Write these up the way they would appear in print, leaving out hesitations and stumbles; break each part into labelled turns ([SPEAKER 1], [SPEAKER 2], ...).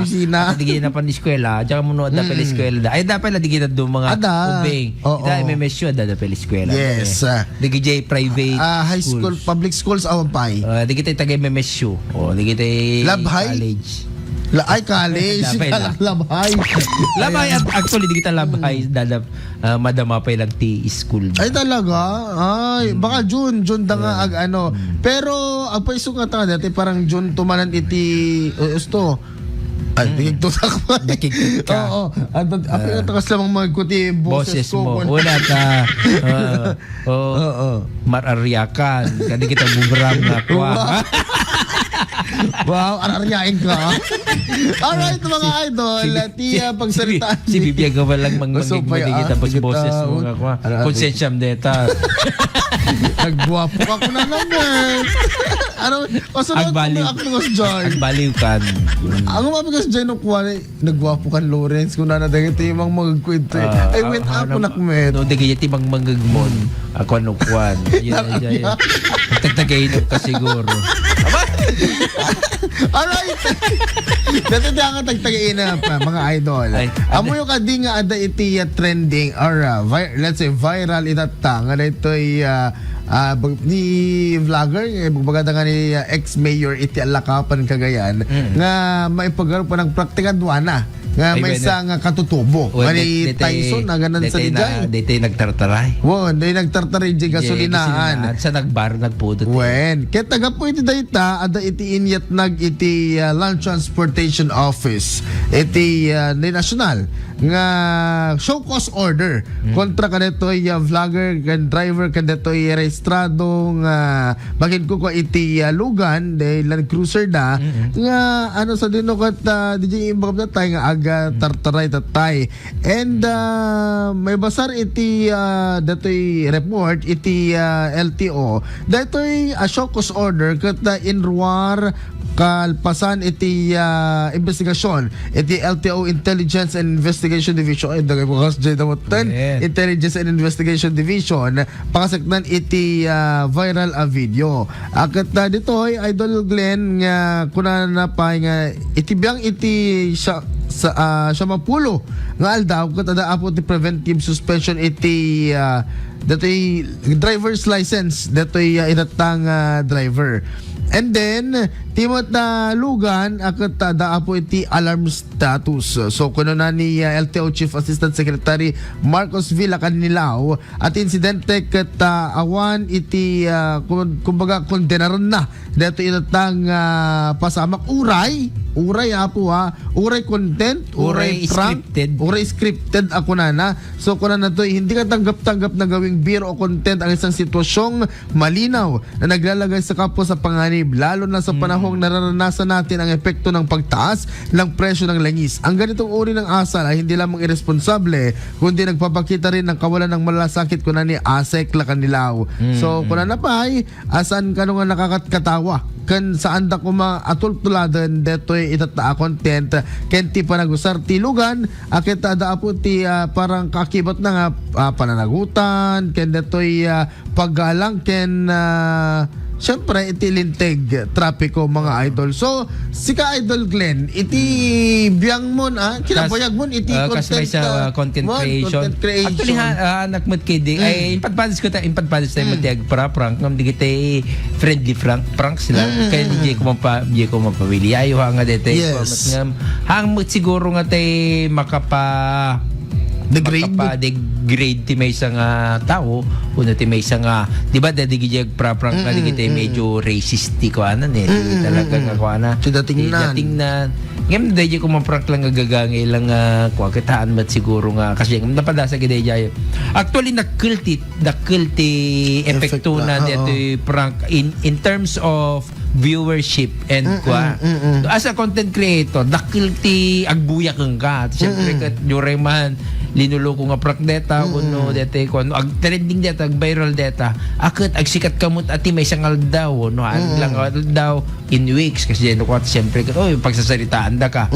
[SPEAKER 1] opisina.
[SPEAKER 2] Di kita na pan eskwela. Tsaka mo da pala eskwela. Ay da pala di kita do mga ubing. Da MMSU da pala eskwela.
[SPEAKER 1] Yes.
[SPEAKER 2] Di kita private
[SPEAKER 1] high school, public schools awan pay.
[SPEAKER 2] Di kita taga MMSU. Di kita college.
[SPEAKER 1] Ay, college. Labhay.
[SPEAKER 2] Labhay. Actually, di kita labhay. Madama pa lang school.
[SPEAKER 1] Ay, talaga? Ay, baka June da nga ano. Pero, ang paiso nga ta dati, parang June tumanan iti, usto. Ay, nagigtutak pa.
[SPEAKER 2] Nakikita ka.
[SPEAKER 1] Oo. Ako yung takas lamang magkuti boses ko.
[SPEAKER 2] Una ka. Mararyakan. Kadi kita bugram nga kwa.
[SPEAKER 1] Wow, araryain ka. Alright, mga idol. Tiya, pagsalitaan.
[SPEAKER 2] Si Bibia ka lang manggig mo di kita boses mo nga kwa. Konsensyam deta.
[SPEAKER 1] Nagbuwapo ka ko na naman. Ano, kasunod ko na ako ng John.
[SPEAKER 2] Agbaliw kan.
[SPEAKER 1] Ang mabigas dyan nung kuha, nagwapo kan Lawrence, kung nanadagay ito yung mga magkwento. I went up ko nakmet.
[SPEAKER 2] No, dagay iti mang manggagmon. Ako ano kuhan. Tagtagay nung ka siguro.
[SPEAKER 1] Alright. Dati nga tagtagay na pa, mga idol. Amo yung kadi nga ada iti trending or let's say viral itata. Nga na ito'y ni vlogger bagada nga ni ex-mayor iti Alakapan Cagayan nga maipagaro pa ng praktikang duwana nga may isang katutubo ni Tyson na ganan sa dijay
[SPEAKER 2] dito nagtartaray
[SPEAKER 1] dito nagtartaray di gasolinaan
[SPEAKER 2] sa nagbar nagpudot
[SPEAKER 1] kaya taga po iti dayta ada iti inyat nag iti Land Transportation Office iti ni national nga show cause order kontra kanetoy vlogger kan driver kanetoy rehistrado nga bagin ko iti lugan dahil Land Cruiser da nga ano sa dinukat DJ imbag na tayo nga aga tartaray tatay and may basar iti datoy report iti LTO datoy show cause order kat inruar kalpasan iti investigasyon iti LTO Intelligence and Investigation Division ay dagay ko kas Intelligence and Investigation Division pakasaknan iti viral video akat dito ay Idol Glenn nga kuna na pa nga iti biyang iti siya mapulo nga aldaw kat ada apo ti preventive suspension iti datoy driver's license datoy itatang driver. And then, timot na lugan, akat daapo iti alarm status. So, kuno na ni LTO Chief Assistant Secretary Marcos Villa Canilaw at insidente kat awan iti, kumbaga, kondenaran na. Dito itatang pasamak uray apo uray content, uray prank, uray scripted ako na. So, kuno na to, hindi ka tanggap-tanggap na gawing beer o content ang isang sitwasyong malinaw na naglalagay sa kapwa sa panganib lalo na sa panahong nararanasan natin ang epekto ng pagtaas ng presyo ng langis. Ang ganitong uri ng asal ay hindi lamang irresponsable kundi nagpapakita rin ng kawalan ng malasakit kuna ni Asek Lacanilaw. So kuna na pa ay asan ka nga nakakatawa kan saan da ko maatultuladan detoy itataa content kenti panagusar tilugan akit ada apo ti parang kakibat na nga pananagutan ken detoy paggalang ken siyempre, iti linteg trapiko mga idol. So, si ka Idol Glenn, iti biyang mo kinabayag mo, iti
[SPEAKER 2] content, content creation. Actually, anak mo kidi, ay impadpadis tayo matiag prank, ngam di kita friendly prank sila. Kaya di ko mapawili. Ayaw nga dito.
[SPEAKER 1] Yes.
[SPEAKER 2] Hang siguro nga tayo degrade ti may isang tao una ti may isang di ba dadigijag prank na di kita medyo racist ti ko talaga nga ko datingnan ngam dahi ko maprank lang gagangay lang kwa kitaan mat siguro nga kasi napadasa gid jayo actually nakulti epekto na dito prank in terms of viewership and as a content creator dakilti agbuya kang ka siyempre kat man linuloko nga prank data uno dete ko ag trending data ag viral data akit ag sikat kamot ati may sangal daw no lang daw in weeks kasi no ko siyempre kat pagsasalitaan da ka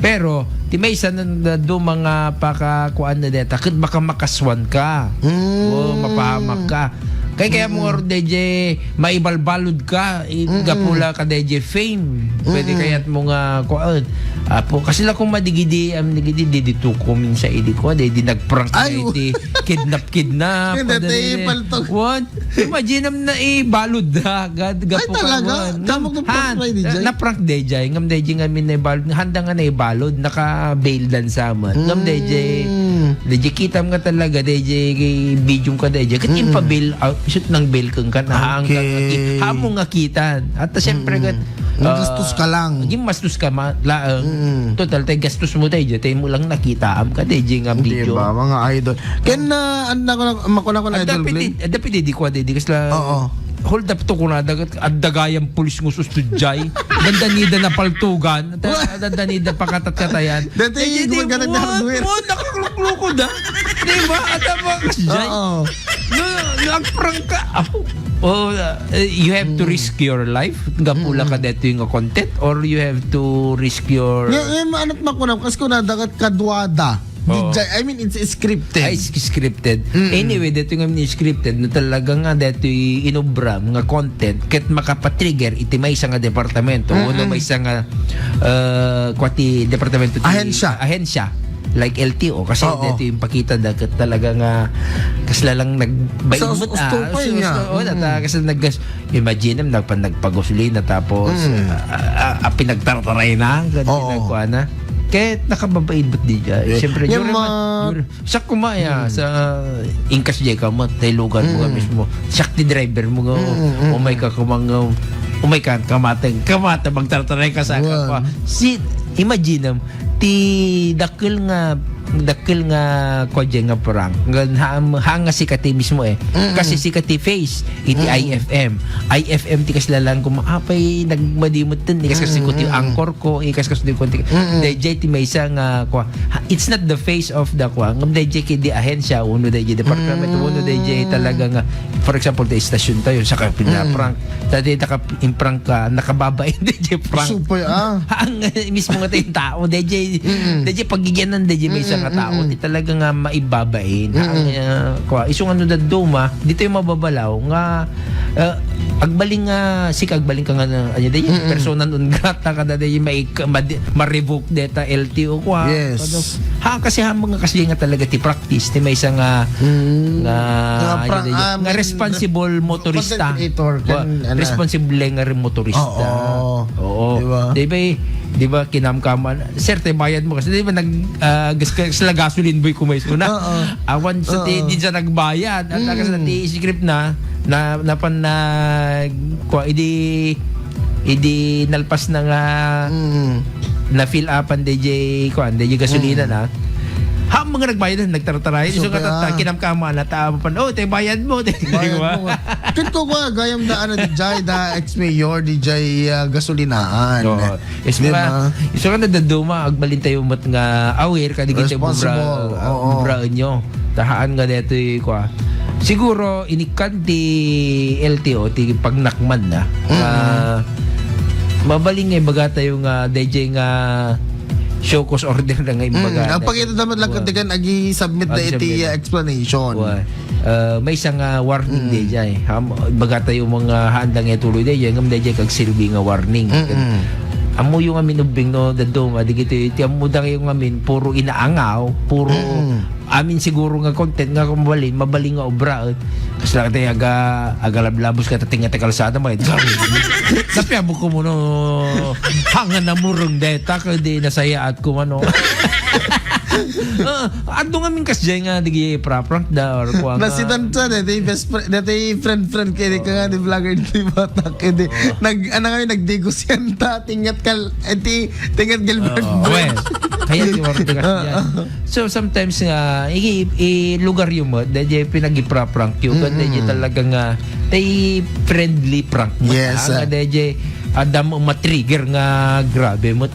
[SPEAKER 2] pero ti may isa na do mga pakakuan na data kat baka makaswan ka o mapahamak ka Kaya mo nga DJ, maibalbalod ka, gapula ka DJ fame. Pwede kaya't mo nga, apo, kasi lang kung madigidi, dito kumin sa idi ko, di nagprank na
[SPEAKER 1] Ay,
[SPEAKER 2] iti, kidnap.
[SPEAKER 1] Hindi, paltog.
[SPEAKER 2] What? Imagine na balod ha, gapo
[SPEAKER 1] Ay, talaga? Tamok ng prank na DJ?
[SPEAKER 2] Na-prank DJ, ngam DJ nga min na balod, handa nga na ibalod, naka-bail dan sa amin. Ngam DJ, kita mo nga talaga, DJ, video ka DJ, kat impabail out, shoot ng bail kang ka na
[SPEAKER 1] Okay.
[SPEAKER 2] hamo nga kita. At siyempre kat,
[SPEAKER 1] Gastos ka lang.
[SPEAKER 2] Yung mastos ka laang. Total, tayo gastos mo tayo, tayo mo lang nakita am ka, DJ nga video.
[SPEAKER 1] Diba, mga idol. Kaya na, makuna ko na idol, Glenn.
[SPEAKER 2] Dapat di ko, kasi lang,
[SPEAKER 1] Oo.
[SPEAKER 2] hold up to ko na at dagayang pulis ng sustudjay. Dandanida na paltugan. Dandanida pakatat-katayan.
[SPEAKER 1] Dati gumaganag na hardware.
[SPEAKER 2] Nakaklukluko da. Diba? At apa kasjay.
[SPEAKER 1] Oo.
[SPEAKER 2] Nagprank ka. You have to risk your life. Gapula ka dito yung content or you have to risk your...
[SPEAKER 1] Yung anot makuna, kasi kung nadagat kadwada.
[SPEAKER 2] Oo.
[SPEAKER 1] I mean, it's scripted.
[SPEAKER 2] Ay, scripted. Anyway, dito nga scripted na talaga nga dito inobra mga content ket makapatrigger iti may isa nga departamento o may isa nga kwati departamento ahensya like LTO kasi
[SPEAKER 1] Oo.
[SPEAKER 2] dito yung pakita da ket talaga nga kasla lang nagbayot
[SPEAKER 1] Ustupay niya.
[SPEAKER 2] kasi imagine nagpagosulina tapos pinagtartaray na ganito na kaya nakababaid ba't di dyan? Siyempre, siya kumaya sa ingkas dyan ka mo, taylugan mo mismo. Siya ti driver mo nga, umay ka kumang, umay ka, kamata, magtartaray ka sa kapwa. Imagine, ti dakil nga kodya nga prank hanga si kati mismo kasi si kati face iti IFM ti kaslalan ko maapay nagmadimot din kasi kuti angkor ko kasi kuti DJ ti may isa nga it's not the face of the ngam DJ ki di ahensya uno DJ department uno DJ talaga nga for example the station tayo sa pinaprank dati imprank ka nakababain DJ prank
[SPEAKER 1] Super
[SPEAKER 2] ang mismo nga tayong tao DJ pagigyanan DJ may isang tao di talaga nga maibabain isong ano da duma dito yung mababalaw nga agbaling nga agbaling ka nga ano DJ persona non grata ka da DJ ma-revoke data LTO ko
[SPEAKER 1] Yes.
[SPEAKER 2] kasi mga kasi nga talaga ti practice ti may isang nga responsible motorista responsible nga rin motorista oo diba kinamkaman serte bayad mo kasi diba sila gasoline boy kumayos mo na awan sa di siya nagbayad at kasi na script na idi nalpas na nga na fill upan DJ gasolina na mga nagbayad na nagtartaray so kinamkama na tayo tayo bayad mo
[SPEAKER 1] Kit ko ba gayam daan na DJ da ex-mayor DJ gasolinaan
[SPEAKER 2] diba iso ka na daduma agbalin tayo mat nga aware ka di kita bubra nyo tahaan nga dito siguro inikan di LTO ti pagnakman na mabaling nga baga tayo nga DJ nga show cause order na nga imbaga.
[SPEAKER 1] Ang pagkita naman lang kandigan agi-submit na iti explanation.
[SPEAKER 2] May isang warning day dyan. Baga tayo mga handang tuloy day dyan. Ngam day dyan kag silbi nga warning. Amo yung amin ubing no dadong adigito iti amudang yung amin puro inaangaw, puro amin siguro nga content nga mabaling nga obra. Kasi lang tayo agalablabos ka tating nga kalsada mo. Napiabo ko mo no hangan na murong deta di nasaya at kumano. Ando nga min kasjay nga digi prank da or kuha nga.
[SPEAKER 1] Nasitan sa dati best friend dati friend kini ka nga di vlogger di bata kini nagdegosyan tingat Gilbert.
[SPEAKER 2] Kaya si Wardo kasjay. So sometimes nga lugar yung mo dahil pinag-prank yung dahil talaga nga tay friendly prank mo.
[SPEAKER 1] Yes.
[SPEAKER 2] Dahil adam matrigger nga grabe mo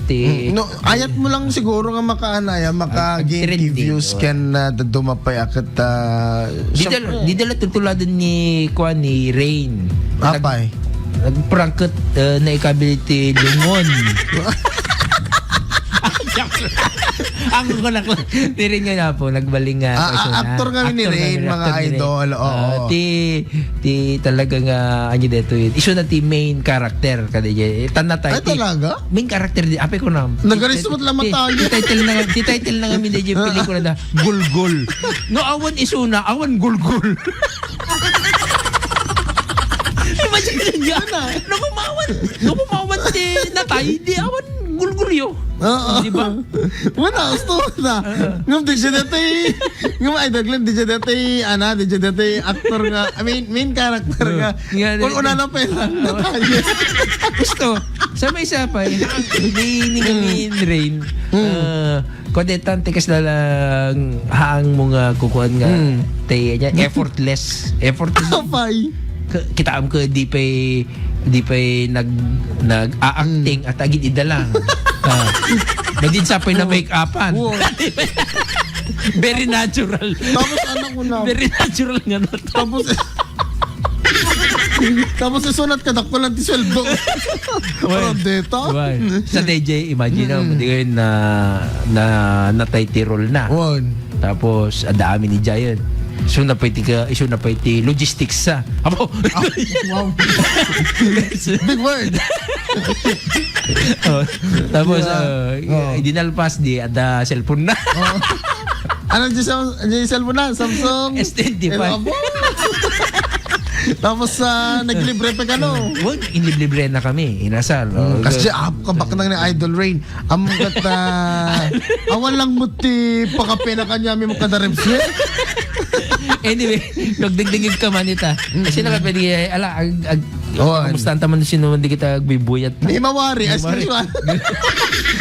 [SPEAKER 1] no ayat mo lang siguro nga maka-gain views can dumapay akat
[SPEAKER 2] di dala tutuladan ni Rain
[SPEAKER 1] apay
[SPEAKER 2] nagprank na ikability lungon Ang kunak lang. Di rin nga na po, nagbaling nga.
[SPEAKER 1] Actor kami ni Rain, mga idol. Oo.
[SPEAKER 2] Ti talagang, ano dito yun. Iso na ti main character. Tanda tayo.
[SPEAKER 1] Ay, talaga?
[SPEAKER 2] Main character din. Ape ko na.
[SPEAKER 1] Nagarisumot lang tayo.
[SPEAKER 2] Ti title na kami din yung pelikula na Gulgul. No, awan isuna, awan gulgul. Imagine niya. No kumawan ti natay, di awan gulgulyo.
[SPEAKER 1] Oo.
[SPEAKER 2] Di ba?
[SPEAKER 1] Wala, gusto na. Ngam, di siya dati, ngam, idol Glenn, di siya dati, di siya dati, actor nga, main character nga. Kung una na pala, natay.
[SPEAKER 2] Gusto. Sa may isa pa, ni Rain, kodetan tikas na lang haang mga kukuhan nga tayo niya, effortless.
[SPEAKER 1] Kapay.
[SPEAKER 2] Kita am ko di pa'y nag-acting at agad idala. Madin sa pa'y na make-upan.
[SPEAKER 1] Wow.
[SPEAKER 2] Very natural.
[SPEAKER 1] Tapos anak ko na.
[SPEAKER 2] Very natural nga na.
[SPEAKER 1] Tapos isunat ka, dakpo lang ti sweldo. Parang data.
[SPEAKER 2] Sa DJ, imagine mo, di kayo na title na. Tapos, adami ni Giant. Isu na pa iti logistics sa. Abo.
[SPEAKER 1] Wow. Big word.
[SPEAKER 2] Tapos, dinalpas di, ada cellphone na.
[SPEAKER 1] Ano di cellphone na? Samsung?
[SPEAKER 2] S25.
[SPEAKER 1] Tapos naglibre pa ka no?
[SPEAKER 2] Wag, iniblibre na kami. Inasal.
[SPEAKER 1] Kasi kabak na ni Idol Rain. Amugat awan lang mo ti pakape na kanya may makadarems niya.
[SPEAKER 2] Anyway, nagdingdingig ka man ita. Kasi nakapili, kamusta taman sino hindi kita agbibuyat.
[SPEAKER 1] Ni Mawari, as usual.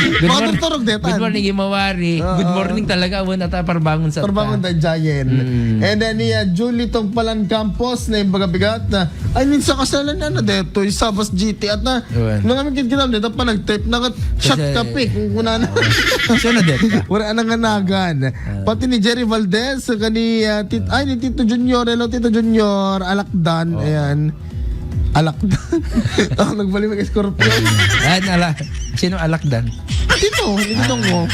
[SPEAKER 2] Good morning, Imawari. Good morning talaga. Awan ata parbangon sa
[SPEAKER 1] Parbangon the Giant. And then Julie tong Palan Campos na yung bagabigat na ay minsan kasalan na deto yung Sabas GT at na nung kami kinam dito pa nag-tape na shot kape kung kuna na.
[SPEAKER 2] Siya na deto.
[SPEAKER 1] Wala nang anagan. Pati ni Jerry Valdez ni Tito Junior, hello Tito Junior, Alakdan, ayan. Alakdan. Nagbalik mag-Scorpio.
[SPEAKER 2] Sino Alakdan?
[SPEAKER 1] Tito, Tito mo.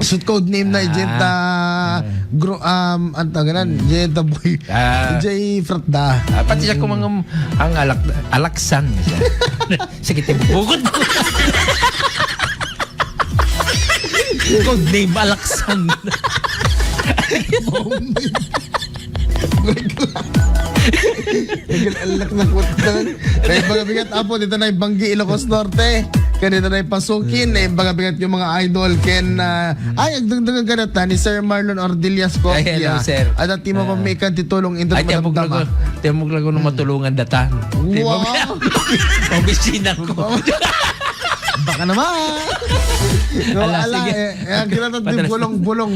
[SPEAKER 1] Suit code name na Agent Agent Boy. J. Fratda.
[SPEAKER 2] Pati siya kumang ang Alaksan. Sakit yung bukod. Code name Alaksan.
[SPEAKER 1] Alak na kutan. Dahil bagabigat apo, dito na yung Banggi Ilocos Norte. Kanito na yung Pasukin. Dahil bagabigat yung mga idol. Ay, agdagdagan ka na ta ni Sir Marlon Ordillas Copia.
[SPEAKER 2] Ay, hello, sir.
[SPEAKER 1] At at timo pamikan titulong ito
[SPEAKER 2] ay, tiyamog lang ko nung matulungan datan.
[SPEAKER 1] Wow!
[SPEAKER 2] Pabisina ko.
[SPEAKER 1] Baka naman! Ang kinatat din bulong-bulong.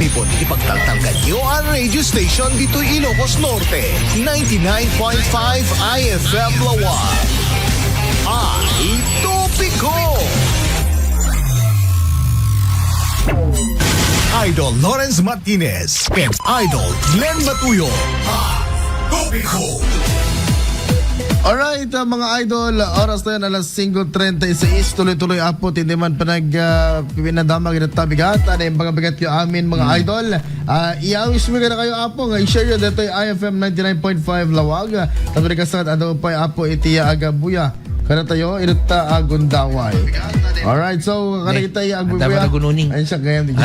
[SPEAKER 3] People, ipagtatanggal nyo ang radio station dito Ilocos Norte. 99.5 IFM Lawag. Ay, Topiko! Idol Lawrence Martinez and Idol Glenn Matuyo. Ay, Topiko!
[SPEAKER 1] Alright, mga idol, oras na yan, alas 5:36. Tuloy-tuloy apo, hindi man pa pinadama ginatabigat. Ano yung mga bigat yung amin, mga idol. Iawis mo na kayo apo, nga i-share yun dito yung IFM 99.5 Lawag. Tapos kasat, ano pa yung apo, itiya agabuya. Kana tayo, inuta agundaway. Alright, so, kana kita yung agabuya. Ayun siya, gayam din.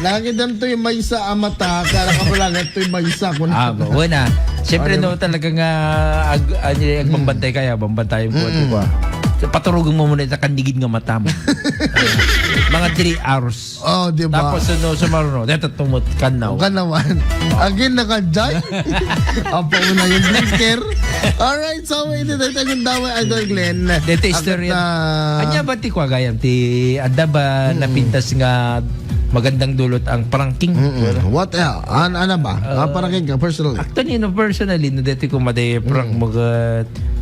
[SPEAKER 1] Nakakidam to yung maysa amata, kala ka pala ito yung maysa.
[SPEAKER 2] Wala. Siyempre no, talagang agbambantay kaya, bambantay yung kuha. Paturugan mo muna sa kandigid nga mata mo. Mga 3 hours.
[SPEAKER 1] Oh, di ba?
[SPEAKER 2] Tapos sumaruno, dito tumot kanaw.
[SPEAKER 1] Kanawan. Again, nakajay. Apo mo na yung blinker. Alright, so ito yung daway, Idol Glenn.
[SPEAKER 2] Dito istorya. Anya ba ti kwa gayam? Ti ada ba napintas nga magandang dulot ang pranking?
[SPEAKER 1] What else? Ano ba? Pranking ka personally?
[SPEAKER 2] Actually, personally, no, dito ko maday prank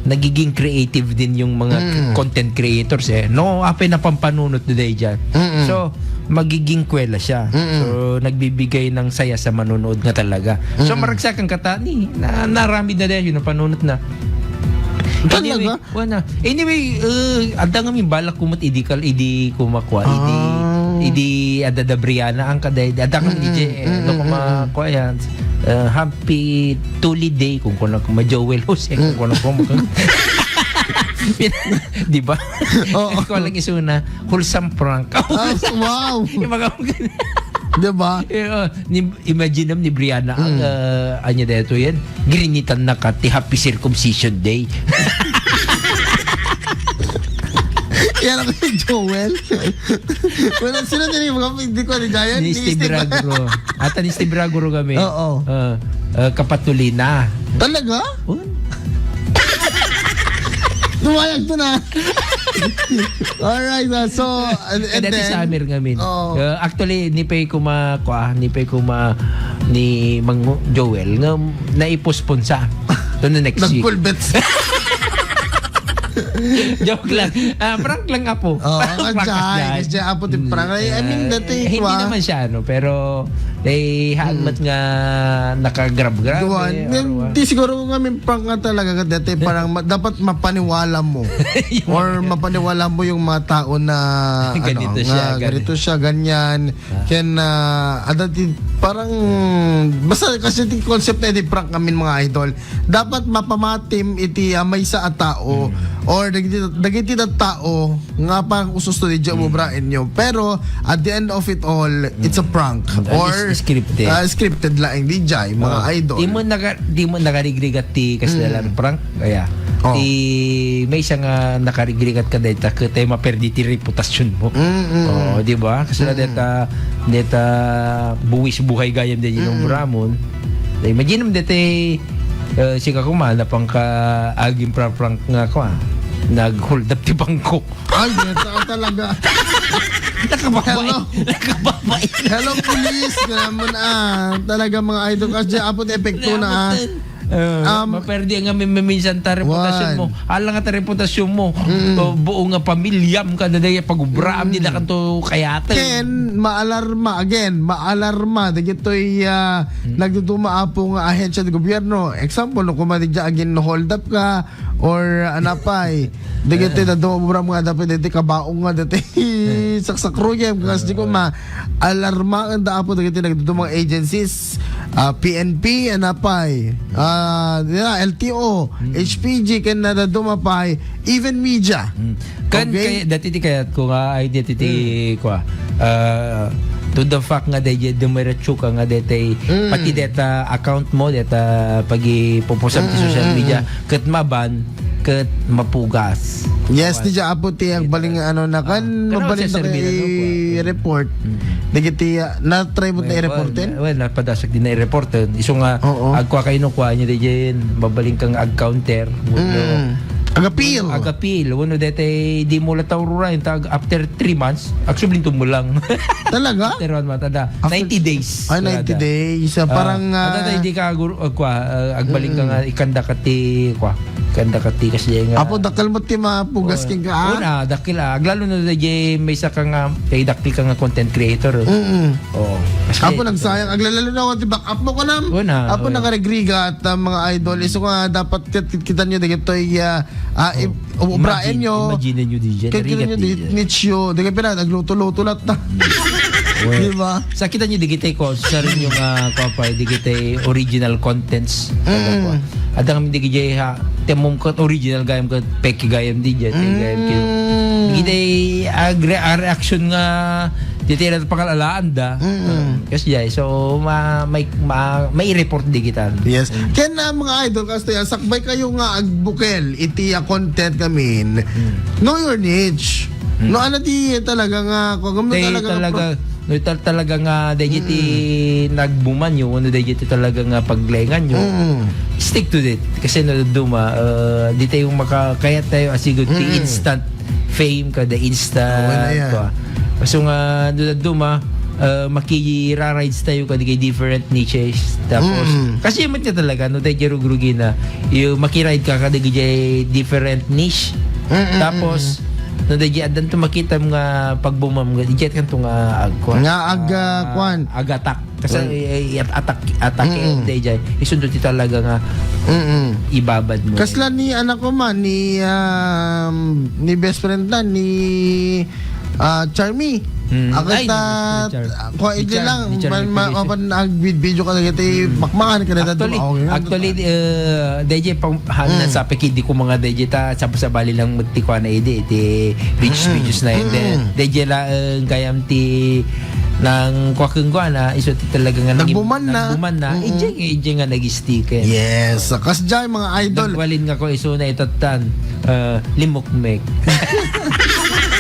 [SPEAKER 2] nagiging creative din yung mga content creators No, apay na pampanunot today dyan. So, magiging kwela siya. So, nagbibigay ng saya sa manonood nga talaga. So, maragsakan kata ni, narami na din yun, panunot na. Anyway,
[SPEAKER 1] Talaga?
[SPEAKER 2] wala. Anyway, ada nga min balak kumot idi kumakwa idi ada Briana ang kaday ada kang DJ no kumakwa yan. Happy Tuli Day kung kuno ko Joel Jose kung kuno ko di ba?
[SPEAKER 1] Oo.
[SPEAKER 2] Ko lang isuna wholesome prank.
[SPEAKER 1] Wow!
[SPEAKER 2] Yung mga
[SPEAKER 1] Diba?
[SPEAKER 2] imagine ni Brianna ang anya dito yan grinitan na ka ti happy circumcision day.
[SPEAKER 1] Kaya lang kay Joel. Well, sino din yung mga hindi ko ni Giant?
[SPEAKER 2] Ni Steve Raguro. At ni Steve Raguro kami.
[SPEAKER 1] Oo.
[SPEAKER 2] Kapatulina.
[SPEAKER 1] Talaga?
[SPEAKER 2] Oh.
[SPEAKER 1] Tumayag to na. Alright, so, and
[SPEAKER 2] And dati sa Amir ngamin.
[SPEAKER 1] Oo.
[SPEAKER 2] Actually, ni Mang Joel nga naipospon sa to na next week.
[SPEAKER 1] nag-full bets.
[SPEAKER 2] Joke lang. Prank lang apo.
[SPEAKER 1] Oo,
[SPEAKER 2] Prank
[SPEAKER 1] kajay. Kasi apo din prank. I mean, dati
[SPEAKER 2] hindi naman siya, no? Pero, hagmat nga nakagrab-grab.
[SPEAKER 1] Duwan. Hindi siguro kami prank nga talaga dati parang dapat mapaniwala mo. Or mapaniwala mo yung mga tao na
[SPEAKER 2] Ganito siya,
[SPEAKER 1] ganito siya, ganyan. Kaya dati parang basta kasi yung concept na iti prank kami mga idol. Dapat mapamatim iti may sa tao or dagiti na tao nga parang usos to di mo brain nyo. Pero at the end of it all, it's a prank. Or
[SPEAKER 2] Scripted.
[SPEAKER 1] Scripted lang di jay, mga idol.
[SPEAKER 2] Di mo nakarigrigat ti kasdalan prank. Kaya,
[SPEAKER 1] Oh.
[SPEAKER 2] may isang nakarigrigat ka dito kaya maperdi ti reputasyon mo. Oh, di ba? Kasi deta buwis buhay gayam din yung Ramon. Imagine mo dito sika kumana pang ka aging prank nga ko nag-hold up ti bangko.
[SPEAKER 1] Ay, dito talaga.
[SPEAKER 2] Nakababay.
[SPEAKER 1] Hello, police. Ganun talaga mga idol. Kasi apot epekto na
[SPEAKER 2] maperdi nga minsan ta reputasyon mo. Ala nga ta reputasyon mo. Buo nga pamilyam ka na daya pag-ubraam nila kanto kayatan.
[SPEAKER 1] Ken, maalarma. Dagito'y nagduduma po nga ahensya ng gobyerno. Example, no, kumadigya again hold up ka or anapay. Dagito'y nadumabram nga dapat dito kabaong nga dito saksakruya. Kasi ko alarma ang daapo dagito'y nagdudumang agencies. PNP, anapay. LTO, HPG, kan nadadumapay, even media.
[SPEAKER 2] Kaya dati ti kayat ko nga ay dati ti ko to the fact nga day dumiretso ka nga dati pati data account mo data pagi popusam ti social media ket maban ket mapugas.
[SPEAKER 1] Yes, di siya apo ti ang baling na kan mabaling na kay report. Digiti na-try mo na i-reportin?
[SPEAKER 2] Well, napadasak din na i-reportin. Iso nga agkwa kayo kwa niya din mabaling kang ag-counter.
[SPEAKER 1] Agapil.
[SPEAKER 2] Wano dete di mo la taurura after 3 months actually mo lang.
[SPEAKER 1] Talaga?
[SPEAKER 2] After 1 month 90 days.
[SPEAKER 1] Ay, 90 days. Parang
[SPEAKER 2] hindi ka agbaling ka nga ikanda kati kanda kati kasi nga
[SPEAKER 1] apo dakal mo ti mapugas king ka.
[SPEAKER 2] Una dakil aglalo na di may sa ka nga kay dakil ka nga content creator. Oo.
[SPEAKER 1] Apo nagsayang aglalalo na ti back up mo ko nam. Apo nakaregriga at mga idol iso nga dapat kita nyo digitoy ubrain nyo.
[SPEAKER 2] Imagine nyo di dyan.
[SPEAKER 1] Kaya nyo nicho. Di ka nagluto-luto lahat na. Di ba?
[SPEAKER 2] Sa kita nyo, di kita sa rin yung di kita original contents. At ang di kita temom ka original gayam ka peki gayam di dyan. Di kita reaction nga di tayo natin pangalalaan da. Kasi so may report di kita.
[SPEAKER 1] Yes. Kaya na mga idol, kasi sakbay kayo nga agbukel, iti content kami. Know your niche. No, ano di talaga nga, kung talaga nga dahiti nagbuman nyo, ano dahiti talaga nga paglengan nyo, stick to it. Kasi naduma, di tayo kaya tayo asigod ti instant fame ka, the instant so nga naduma, makirarides tayo ka kay different niches. Tapos, kasi yung niya talaga, no, dahil rugi na, yung makiride ka kay different niche. Tapos,
[SPEAKER 2] no DJ adan to makita mo nga pagbumam nga DJ kan to nga agkwan.
[SPEAKER 1] Nga kwan.
[SPEAKER 2] Agatak. Kasi attack DJ. Isundot ti talaga nga ibabad mo.
[SPEAKER 1] Kasla ni anak ko man ni best friend na ni Charmy. Ako
[SPEAKER 2] Ay,
[SPEAKER 1] ta ko
[SPEAKER 2] Ni
[SPEAKER 1] ide lang
[SPEAKER 2] Ni Charmy
[SPEAKER 1] mapan nag-video ka na kiti makmakan ka na
[SPEAKER 2] Actually, DJ pang hanan sa peki di ko mga DJ ta sa bali lang magtikwa na ide iti videos na yun. DJ la gayam ti nang kwakengwa na iso ti talaga nga
[SPEAKER 1] Nagbuman na.
[SPEAKER 2] ije nga nag-sticker.
[SPEAKER 1] Yes, kasjay mga idol.
[SPEAKER 2] Nagwalin nga ko iso na itatan limokmek.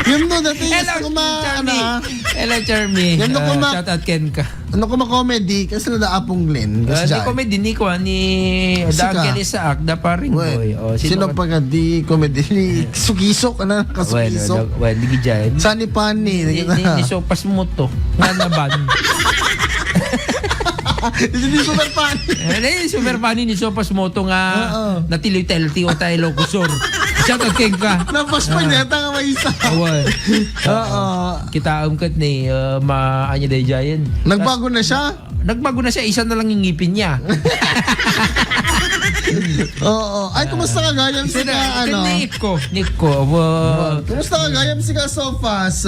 [SPEAKER 1] Yun no dati
[SPEAKER 2] Hello, Charmy.
[SPEAKER 1] ano
[SPEAKER 2] Hello, Charmy.
[SPEAKER 1] Yan,
[SPEAKER 2] Shout out Ken ka.
[SPEAKER 1] ano ko comedy kasi na apong Glenn
[SPEAKER 2] Di
[SPEAKER 1] kasjay.
[SPEAKER 2] comedy ni ko ni
[SPEAKER 1] Sika.
[SPEAKER 2] Dagel Isaac da paring boy.
[SPEAKER 1] Sino pa ka di comedy ni Sukisok ano kasukisok.
[SPEAKER 2] Well, di gijan.
[SPEAKER 1] Sani pani
[SPEAKER 2] Ni sopas mo to. Nga naban.
[SPEAKER 1] Hindi super pani.
[SPEAKER 2] Ni super funny ni sopas mo to nga
[SPEAKER 1] Oo.
[SPEAKER 2] natili-telti o tayo lokusor. Shout out Ken ka.
[SPEAKER 1] Napas pa niya nga may isa.
[SPEAKER 2] Well,
[SPEAKER 1] Oo.
[SPEAKER 2] kita angkat ni maanya day giant.
[SPEAKER 1] Nagbago na siya?
[SPEAKER 2] Nagbago na siya, isa na lang yung ngipin niya.
[SPEAKER 1] Oo. Ay, kumusta ka gayam si ka, ano?
[SPEAKER 2] Nick ko.
[SPEAKER 1] Kumusta ka gayam si ka sofas?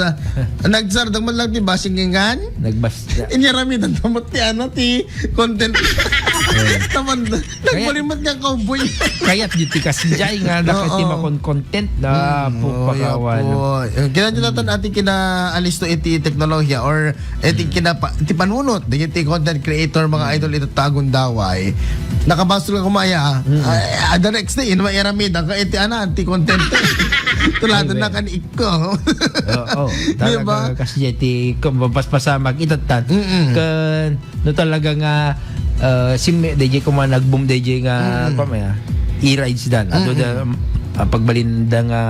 [SPEAKER 1] Nagsardang man lang ti basingingan?
[SPEAKER 2] Nagbasta.
[SPEAKER 1] Inyarami ng tamot ti ano ti content. Taman, nagbalimot nga cowboy.
[SPEAKER 2] Kaya't dito kasi dyan nga nakatima kon content na pupakawan.
[SPEAKER 1] Kaya nyo natin ating kinaalis to iti teknolohiya or iti iti panunot. Iti content creator, mga idol ito tagong daway. Nakabasol ka kumaya. The next day, mairamid ang iti anti-content. Tulad na kaniik ko.
[SPEAKER 2] Oo.
[SPEAKER 1] Diba?
[SPEAKER 2] Talaga kasi iti kumabaspasamag itatan. No talaga nga si DJ ko man nag-boom DJ nga pamaya i-rides dan. Ato da pagbalinda nga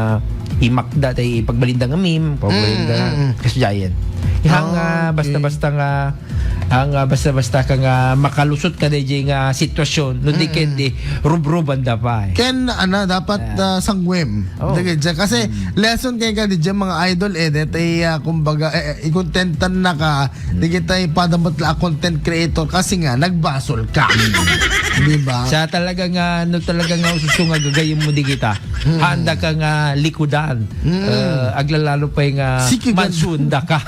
[SPEAKER 2] imakda tay pagbalinda nga meme, pagbalinda kasi giant. Hang basta-basta nga basta-basta ka nga makalusot ka DJ nga sitwasyon no di kendi rubruban da pa.
[SPEAKER 1] Ken dapat sangwem.
[SPEAKER 2] Oh.
[SPEAKER 1] Kasi lesson kay ka di mga idol detay kumbaga i-contentan na ka di kita ipadamot la content creator kasi nga nagbasol ka. Di ba?
[SPEAKER 2] Sa talaga nga no talaga nga ususunga gagayem mo di kita. Handa ka nga likudan. Aglalalo pa nga mansunda ka.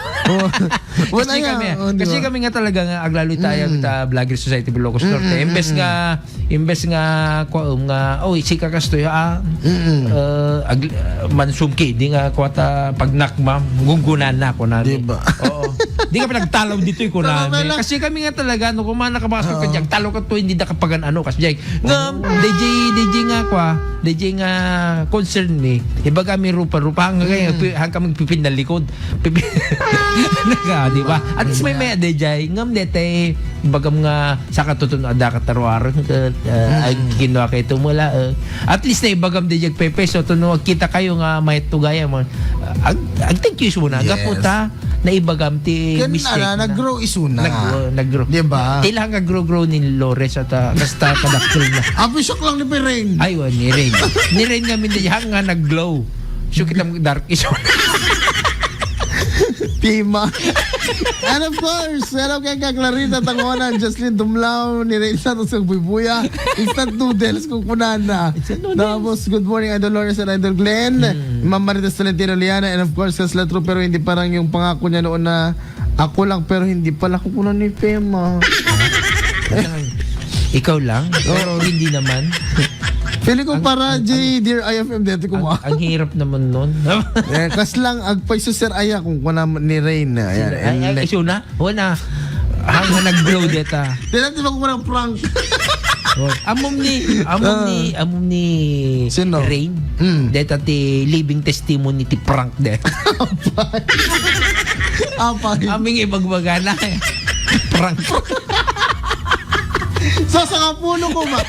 [SPEAKER 2] Kasi kami nga talaga nga aglalo tayo ta Vlogger Society Ilocos Norte. Imbes nga sika kastoy mansum di nga kwata pagnakma gunggunan na ko na.
[SPEAKER 1] Diba?
[SPEAKER 2] Oo. Di ka pinagtalaw dito ko na. Kasi kami nga talaga no kumana ka basket ka diyan talo ka to hindi da kapagan kasi diyan. DJ nga concern me. Iba kami rupa hanggang magpipin na likod. Naga, di ba? At least may DJ ngam dete bagam nga sa katutun ada katarwar ay kinwa kay tumula. At least na ibagam DJ Pepe so tuno kita kayo nga may tugaya mo. Thank you muna. Gaputa na ibagam ti mistake na.
[SPEAKER 1] Nag-grow isuna.
[SPEAKER 2] Nag-grow.
[SPEAKER 1] Di ba?
[SPEAKER 2] Ilang nag-grow ni Lores at kasta kadaktil na.
[SPEAKER 1] Abisok lang ni Pereng.
[SPEAKER 2] Ay, ni Rain. Ni Rain nga min hang nga nag-glow. So kita dark isuna.
[SPEAKER 1] Pima. And of course, hello kay Clarita Tangonan, Jocelyn Dumlao, ni Ray Santos ng Buibuya, Instant Noodles kung kunan na. Tapos, good morning, Idol Lawrence and Idol Glenn, Ma'am Marites Tolentino Liana, and of course, Kasla True, pero hindi parang yung pangako niya noon na ako lang, pero hindi pala kukunan ni Pema.
[SPEAKER 2] Ikaw lang? Pero hindi naman.
[SPEAKER 1] Pili ko para Dear IFM dito kumakas.
[SPEAKER 2] Ang hirap naman nun.
[SPEAKER 1] Kas lang agpay sa Sir Aya kung kuna ni Rain.
[SPEAKER 2] Ay, isuna? Wala. Hanggang nag-grow deta.
[SPEAKER 1] Di natin magkukunang prank.
[SPEAKER 2] Amom ni
[SPEAKER 1] Sino?
[SPEAKER 2] Rain. Deta ti living testimony ti prank de.
[SPEAKER 1] Apay.
[SPEAKER 2] Aming ibagbaga na. Prank.
[SPEAKER 1] So sa kapuno ko ba?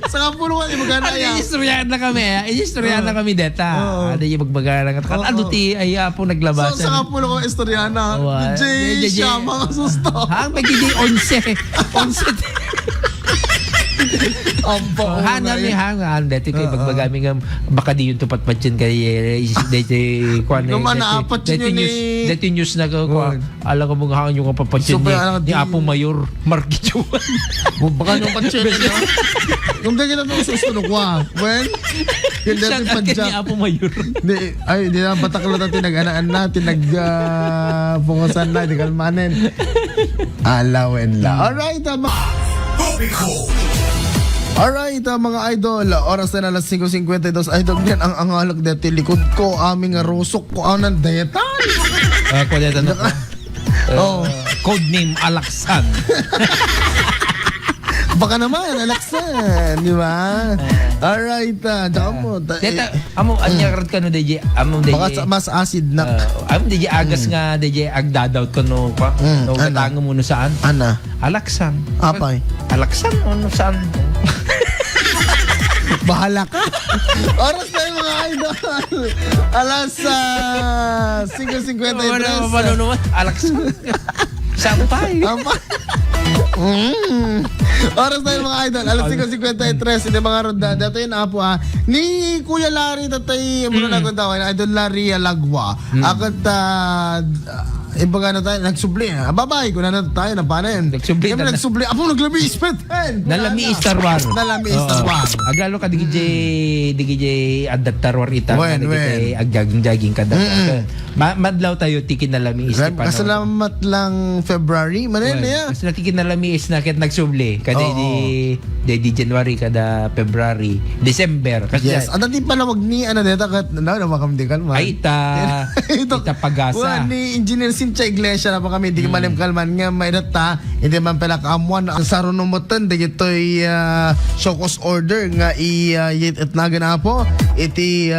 [SPEAKER 1] Sa kapuno ko ibagana ya.
[SPEAKER 2] Istoryahan na kami. Istoryahan na kami deta. Ano yung magbaga na. Ano ti ay po naglabasan.
[SPEAKER 1] So sa kapuno ko istoryana. DJ Shama susto.
[SPEAKER 2] Hang may DJ 11. 11.
[SPEAKER 1] Ampa.
[SPEAKER 2] Hanami hangan dati kay pagbagami nga baka di yung tupat patyan kay dati kuan
[SPEAKER 1] Naman, naapat yun yun eh.
[SPEAKER 2] dati news na ko ala ko mga hangin yung papatyan
[SPEAKER 1] Super, alam
[SPEAKER 2] ni
[SPEAKER 1] di-
[SPEAKER 2] Apo Mayor Marquichuan.
[SPEAKER 1] Baka nung patsin no? Yung dagin na itong susunod ko When? Yung
[SPEAKER 2] Siya
[SPEAKER 1] dati
[SPEAKER 2] agad ni
[SPEAKER 1] padyak.
[SPEAKER 2] Apo Mayor.
[SPEAKER 1] Di na batak lang natin nag-anaan natin pungusan na, di kalmanin. Alawin la. Alright,
[SPEAKER 3] Topiko.
[SPEAKER 1] alright mga idol. Oras na alas 5:52. Idol, yan ang angalak dati. Likod ko, aming rusok ko. Ang nandayetan.
[SPEAKER 2] Ko dito na.
[SPEAKER 1] Oh.
[SPEAKER 2] Code name Alaksan.
[SPEAKER 1] Baka naman, Alaksan. Di ba? Alright, tsaka mo.
[SPEAKER 2] Deta amo anya karat kano DJ amo DJ.
[SPEAKER 1] Baka mas acid na.
[SPEAKER 2] Amo DJ agas nga DJ agdadaut ko no pa. No
[SPEAKER 1] ano?
[SPEAKER 2] katango mo no saan?
[SPEAKER 1] Ana?
[SPEAKER 2] Alaksan.
[SPEAKER 1] Apay?
[SPEAKER 2] Alaksan ano saan?
[SPEAKER 1] Bahala ka. Oras na yung mga idol. Alas 5:53.
[SPEAKER 2] Ano Alaksan. Sampay.
[SPEAKER 1] Tama. Oras na yung mga idol. Alas 5:53. Hindi mga ronda. Dato yun apo ni Kuya Larry tatay muna na kung tawag. Idol Larry Alagwa. Akat ibaga na tayo. Nagsubli. Babay ko na tayo. Na paano
[SPEAKER 2] Nagsubli
[SPEAKER 1] Kami
[SPEAKER 2] na-
[SPEAKER 1] nagsubli. Apo naglami ispet.
[SPEAKER 2] Nalami Istarwar.
[SPEAKER 1] Nalami Istarwar.
[SPEAKER 2] Agalo ka digij adaptarwar ita
[SPEAKER 1] Wen.
[SPEAKER 2] agjaging kada. Madlaw tayo tikin nalami Istipano.
[SPEAKER 1] Pasalamat lang February. Manin niya.
[SPEAKER 2] Mas natikin nalami is na ket nagsubli kada di January kada February, December kasi
[SPEAKER 1] Yes. Ang dati pala wag ni ano dito kat na makamdikan man.
[SPEAKER 2] ay ita pagasa.
[SPEAKER 1] Ni Engineer Cynthia Iglesia na pa kami di malim kalman nga may data hindi man pala kaamuan ang sarunumotan di gitoy show cause order nga yit naga na po iti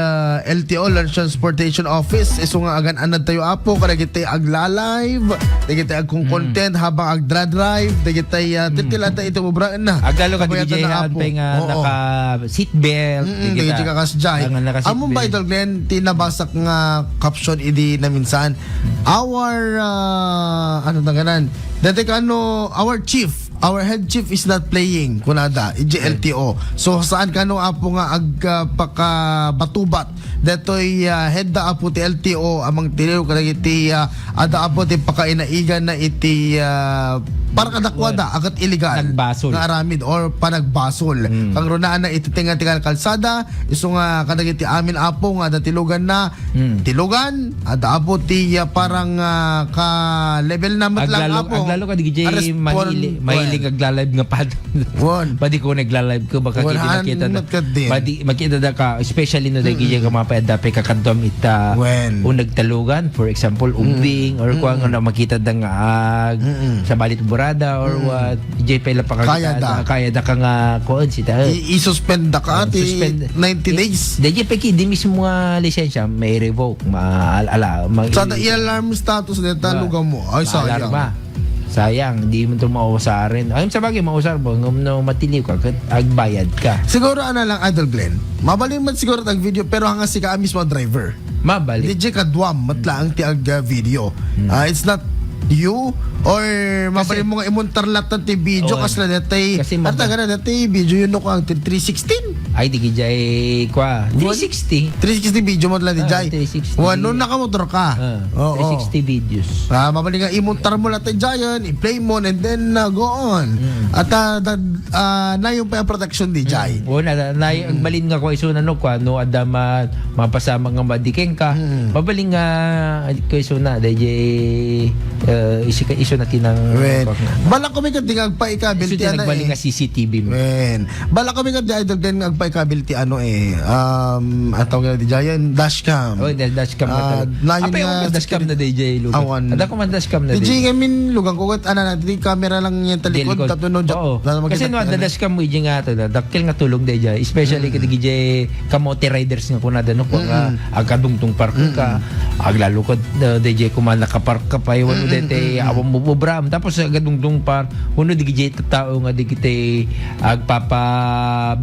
[SPEAKER 1] LTO Land Transportation Office iso nga agan anad tayo apo kada gitoy agla-live di gitoy agkong content habang agdra-drive di gitoy titilata ito bubraan na.
[SPEAKER 2] Agalo ka
[SPEAKER 1] Kabayatan
[SPEAKER 2] DJ
[SPEAKER 1] na
[SPEAKER 2] han
[SPEAKER 1] apo.
[SPEAKER 2] pa nga
[SPEAKER 1] Oo.
[SPEAKER 2] naka seat belt.
[SPEAKER 1] Hindi ka kasjay. Amo ba idol Glenn tinabasak nga caption idi na minsan our ano na ganan dati ka ano our head chief is not playing kunada LTO so saan ka no apo nga paka batubat datoy head da apo ti LTO amang tiliw kada iti ada apo ti pakainaigan na iti para kadakwada agat illegal
[SPEAKER 2] Nagbasol.
[SPEAKER 1] nga aramid or panagbasol kang runaan na ititingan kalsada iso nga kadag iti amin apo nga datilugan na tilugan ada apo ti parang ka level na matlang apo
[SPEAKER 2] aglalo ka DJ mahilig agla-live nga pad.
[SPEAKER 1] Won.
[SPEAKER 2] Padi ko nagla-live ko baka kita
[SPEAKER 1] Not ka din.
[SPEAKER 2] Padi makita da ka especially no DJ ka mapayad dapat kakadom ita
[SPEAKER 1] When?
[SPEAKER 2] o nagtalugan for example umbing or kuang ano makita da nga sa balit burada or what DJ pala pa kaya da ka nga kuan sita
[SPEAKER 1] I-suspend da ka ati
[SPEAKER 2] Suspend.
[SPEAKER 1] 90 days.
[SPEAKER 2] DJ peki di mismo nga lisensya may revoke
[SPEAKER 1] Sa i-alarm status neta lugaw mo. Ay sayang.
[SPEAKER 2] Sayang, di mo ito mausarin. Ayun sa bagay, mausar mo, no matiliw ka, agbayad ka.
[SPEAKER 1] Siguro ano lang Idol Glenn. Mabalin man siguro ang video pero hanga si ka mismo driver.
[SPEAKER 2] Mabalik.
[SPEAKER 1] DJ kadwam matla ang ti video. It's not you or mabalin mo nga imuntarlat ng ti video kasi na datay
[SPEAKER 2] kasi
[SPEAKER 1] ata gana datay video yun ko ang 316
[SPEAKER 2] ay di kijay kwa 360
[SPEAKER 1] video mo lang di jay
[SPEAKER 2] 360.
[SPEAKER 1] wano nakamotor ka
[SPEAKER 2] 360 videos
[SPEAKER 1] mabalin nga imuntar mo lang tayo dyan i-play mo and then go on at na yung pa protection di jay
[SPEAKER 2] na agbalin nga ko iso na no kwa no adama mapasama nga madikeng ka mabalin nga ko iso na DJ iso na tinang
[SPEAKER 1] bala ko may kating agpa-ikabil
[SPEAKER 2] iso
[SPEAKER 1] ti ana
[SPEAKER 2] nagbaling nga CCTV mo
[SPEAKER 1] bala kami nga di idol din agpa-ikabil ti ano at tawag nga di jayan dashcam
[SPEAKER 2] dashcam na
[SPEAKER 1] layon
[SPEAKER 2] apa yung dashcam na DJ Lugan
[SPEAKER 1] awan
[SPEAKER 2] ada ko man dashcam na
[SPEAKER 1] DJ ngamin lugang ko kat ana di camera lang yan talikod tapno
[SPEAKER 2] kasi no ada dashcam mo nga to dakil nga tulong DJ especially kay DJ kamote riders nga kunada no ko nga agkadungtong park ka aglalo ko DJ kuman nakapark ka pa iwan dete awam mo bubram tapos agadungdung par uno di DJ tao nga di kita agpapa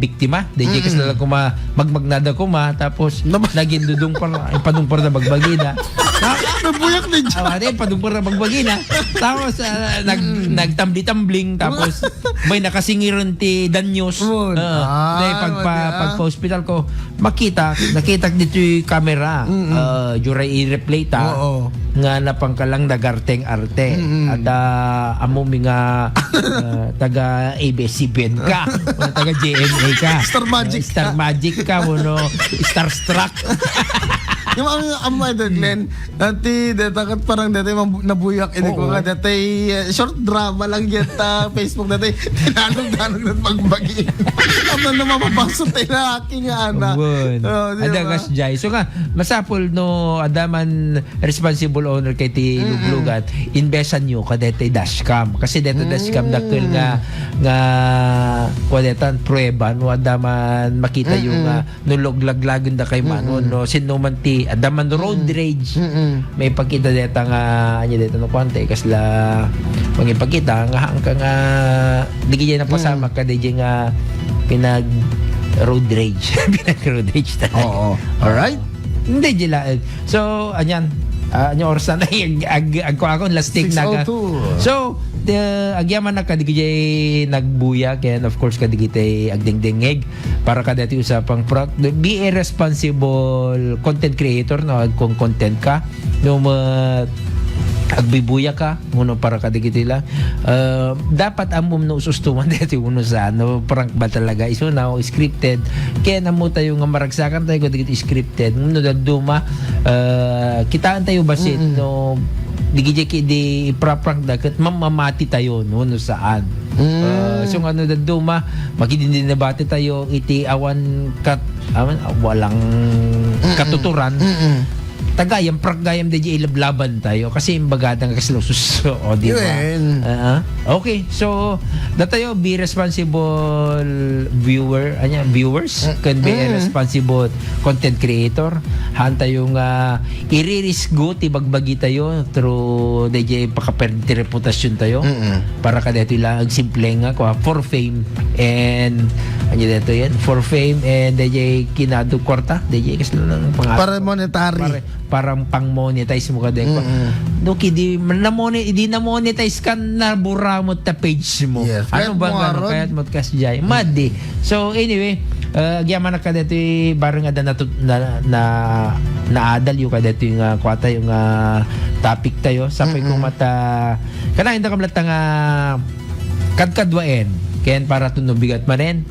[SPEAKER 2] biktima DJ DJ kas na kuma magmagnada kuma tapos naging dudong para ipadung para na bagbagina.
[SPEAKER 1] Nabuyak din siya.
[SPEAKER 2] Din padung para bagbagina. Tapos nagtambli-tambling tapos may nakasingiron ti Danyos. Dahil pagpa-hospital ko nakita dito yung camera. Juray i-replay ta. Nga napangkalang nagarteng arte. At amo nga taga ABS-CBN ka. Taga GMA ka.
[SPEAKER 1] Star Magic
[SPEAKER 2] Star Magic ka. Starstruck.
[SPEAKER 1] Yung ang mga Glenn, dati takot parang dati nabuyak ini ko nga dati short drama lang yata Facebook dati tinanong magbagi. Ano na mapapasok tayo na aking ana.
[SPEAKER 2] Ada gas jay. So nga masapol no adaman responsible owner kay ti luglugan investan nyo kadete dashcam kasi dito dashcam dakkel nga wadetan prueba no adaman makita yung nuluglaglagon da kay manon no sino man ti adaman road rage may pagkita deta nga anya deta no kwante kasla pangipakita nga hangka nga digay na pasama ka DJ nga pinag road rage pinag road rage talaga.
[SPEAKER 1] Alright.
[SPEAKER 2] Hindi jila. So anyan anyo orsan ako last take naga. So agyaman na kadigay nagbuya ken of course kadigitay agdingdingeg para kadati usapang be a responsible content creator no kung content ka no agbibuya ka nguno para kadigitay la dapat amom no usustuman dati uno sa no prank ba talaga iso na scripted kaya namo tayo nga maragsakan tayo kadigitay scripted nguno duma kitaan tayo basit no di ipra-prank dagat mamamati tayo no saan so ano duma magidin nabati tayo iti awan walang katuturan tagayam praggayam DJ ilablaban tayo kasi imbagadang kaslusus o di ba okay so datayo be responsible viewers can be a responsible content creator han tayo nga iririsgo ti bagbagi tayo through DJ pakaperdi reputasyon tayo para kadito lang simple nga for fame and anya dito yan for fame and DJ kinado kwarta DJ kasi lang pangalan
[SPEAKER 1] para monetary
[SPEAKER 2] parang pang-monetize mo ka din. Doki, di na-monetize ka na bura mo ta page mo.
[SPEAKER 1] Yes.
[SPEAKER 2] Ano ba gano'n? Kaya't mo kas jay. Madi. So, anyway, agyaman na ka dito barang ada naadal yung ka dito yung kwata yung topic tayo. Sapay kong mata kanahin na kamlat nga kadkadwain. Kaya para tunubigat ma rin.